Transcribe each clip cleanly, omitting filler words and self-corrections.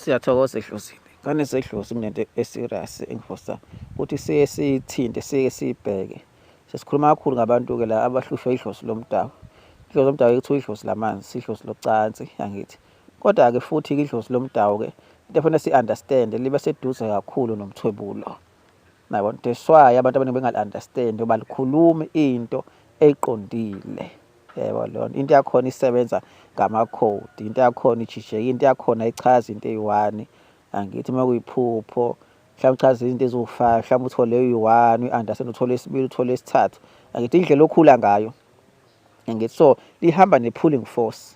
Siyathokoza edlozini. Ngane zedlozi kunento e-serious engifosa ukuthi siye siyithinte sike siyibheke. Sesikhuluma kakhulu ngabantu-ke la abahlushwa idlozi lomdabu. Idlozi lomdabu kuthiwa idlozi lamanzi, idlozi locansi, angithi. Kodwa-ke futhi-ke idlozi lomdabu-ke into efanele siyi-understand-e liba seduze kakhulu nomthwebulo. Yabona, that's why abantu abaningi bengali-understand ngoba alikhulumi into eqondile. Yebo lona into yakhona isebenza ngamakhodi, into yakhona ijijeka, into yakhona ichaza into eyi-one. Angithi uma kuyiphupho mhlawumbe uchaza izinto eziwu-five, mhlawumbe uthole eyi-one uyi-understand, uthole esibili, uthole esithathu. Angithi indlela okhula ngayo. Angithi so lihamba ne-pulling force.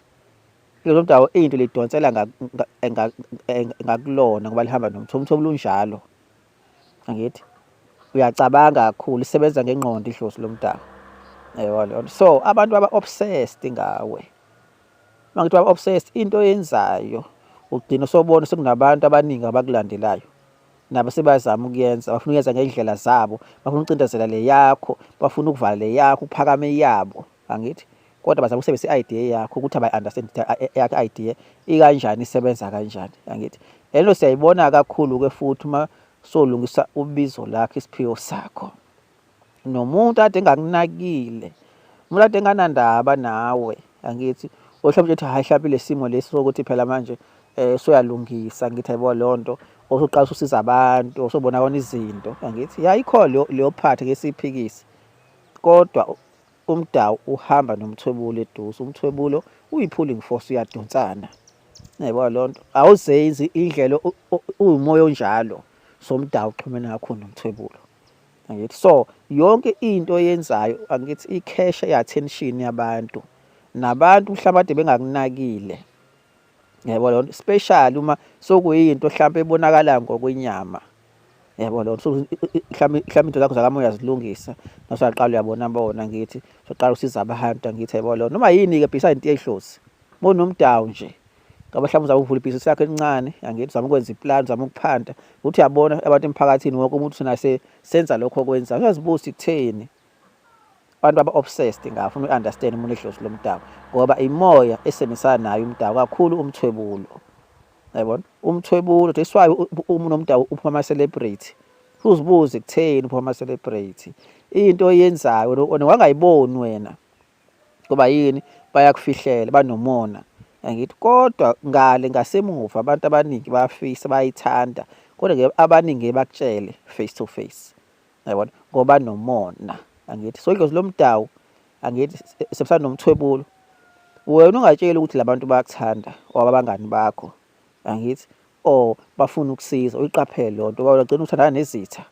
Lezo ndawo into lidonsela ngakulona ngoba lihamba nomthobo, umthobo unjalo. Angithi uyacabanga kakhulu, isebenza ngengqondo idlozi lomdabu. Yebo leyo nto. So abantu aba-obsessed ngawe, uma ngithi ba-obsessed into oyenzayo ugcina usobona sekunabantu abaningi abakulandelayo nabo sebazama ukuyenza, bafuna ukuyenza ngey'ndlela zabo, bafuna ukucindezela le yakho, bafuna ukuvala le yakho, kuphakame eyabo, angithi? Kodwa bazama ukusebenzisa i-idea yakho ukuthi abayi-understand eyakho i-idea ikanjani, isebenza kanjani, angithi? Le nto siyayibona kakhulu-ke futhi uma solungisa ubizo lakho, isiphiwo sakho. Nomuntu ade engakunakile, umuntu ade enganandaba nawe, angithi? Mhlawumbe uthi hhayi mhlawumbe le simo lesi sokuthi phela manje soyalungisa, ngithi yabo leyo nto, osuqala ususiza abantu, osobona kona izinto, angithi? Ya ikhona leyo leyo part ngeke siyiphikise, kodwa umdawu uhamba nomthwebulo eduze, umthwebulo uyi-pulling force uyadonsana. Yayibona leyo nto, awuzenzi indlela uwumoya onjalo, so umdawu uxhumene kakhulu nomthwebulo. Angithi so yonke into oyenzayo angithi ikhesha i-attention yabantu nabantu mhlawumbe kade bengakunakile. Yabo leyo nto, especially uma sokuyinto hlampe ebonakalayo ngokwenyama. Yabo leyo nto, mhlawumbe mhlawumbe into zakho zakamoya uyazilungisa, nasuyaqala uyabona bona angithi, usuqala usiza abantu angithi yabo leyo nto. Noma yini-ke beside into yedlozi, uma unomdawu nje, ngabe mhlawumbe uzama ukuvula ibhizinisi lakho elincane, angithi uzama ukwenza iplani, uzama ukuphanda, uthi uyabona abantu emphakathini wonke umuntu thina senza lokho okwenzayo, uyazibuza ukuthi kutheni. Abantu aba-obsessed ngawo, funa uku-understand umuntu edlozi lomdabu ngoba imoya esebenzisana nayo umdabu kakhulu umthwebulo. Yabona? Umthwebulo that's why uma unomdabu uphuma ama-celebrity. Uzibuze kutheni uphuma ama-celebrity. Into oyenzayo wena wangayiboni wena. Ngoba yini? Bayakufihlela, banomona. Angithi kodwa ngale ngasemuva abantu abaningi bayafisa bayayithanda kodwa-ke abaningi bakutshele face to face. Yabona? Ngoba nomona. Angithi so idlozi lomdawu angithi sebenzisana nomthwebulo. Wena ungatsheli ukuthi labantu bayakuthanda or abangani bakho. Angithi or bafuna ukusiza uyiqaphele leyo nto ngoba ugcina uthandana nezitha.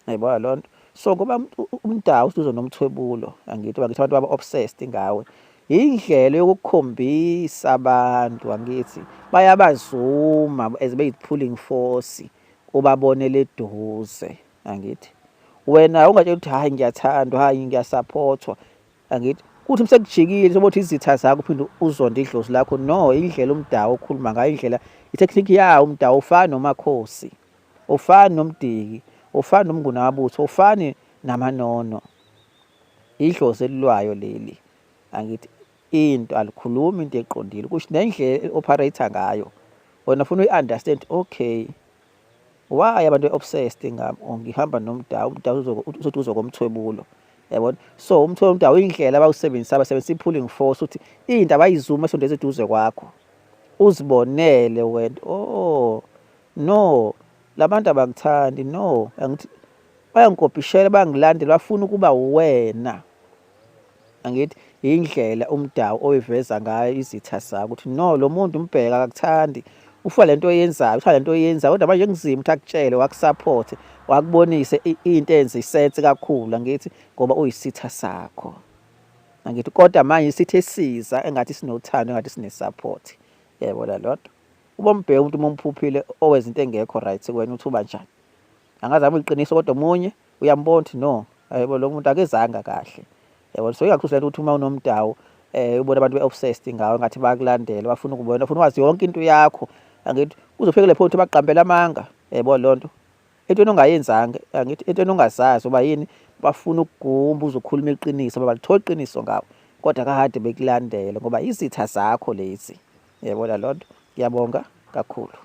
Yayibona leyo nto? So ngoba umdawu usuze nomthwebulo angithi angithi abantu baba obsessed ngawe. Indlela yokukhombisa abantu angithi bayabazuma as beyi-pulling force ubabonele eduze. Angithi wena ungatshela ukuthi hhayi ngiyathandwa, hhayi ngiyasaphothwa, angithi kuthi sekujikile sobothi izitha zakho uphinde uzonde idlozi lakho. No, indlela umdawu okhuluma ngayo, indlela i-technique yawo umdawu ufani nomakhosi, ufani nomdiki, ufani nomngunabutho, ufani namanono. Idlozi elilwayo leli, angithi into alikhulumi into eqondile, kusho nendlela eli-operate-a ngayo wena ufuna uyi-understand, okay. Why abantu be-obsessed ngami or ngihamba nomdawu, umdawu useduze komthwebulo yabona. So umthwebulo umdawu indlela abawusebenzisa basebenzisa i-pulling force ukuthi into abayizuma esondeza eduze kwakho uzibonele wena, oh no labantu abangithandi, no angithi bayangikopishela bayangilandela bafuna ukuba uwena. Angithi indlela umdawu oyiveza ngayo izitha zakho ukuthi no lo muntu umbheka akakuthandi ufa lento oyenzayo uthanda lento oyenzayo kodwa manje kunzima ukuthi akutshele wakusupport wakubonise into enze isense kakhulu angithi ngoba uyisitha sakho angithi kodwa manje isitha esiza engathi sinothando engathi sinesupport yayibona loo nto ubombheka umuntu uma umphuphile owenza into engekho right kuwena uthi uba njani angazama uyiqiniso kodwa omunye uyambona ukuthi no yebo lo muntu akezanga kahle yabo. So ingakho lento ukuthi uma unomdawu ubona abantu be-obsessed ngawe ngathi bayakulandela bafuna ukubona bafuna ukwazi yonke into yakho angithi kuzofika le point baqambela amanga yebo loo nto entweni ongayenzanga angithi entweni ongazazi uba yini bafuna ukugumba uzokhuluma iqiniso balithola iqiniso ngawe kodwa kade bekulandela ngoba izitha zakho lezi yebona loo nto. Ngiyabonga kakhulu.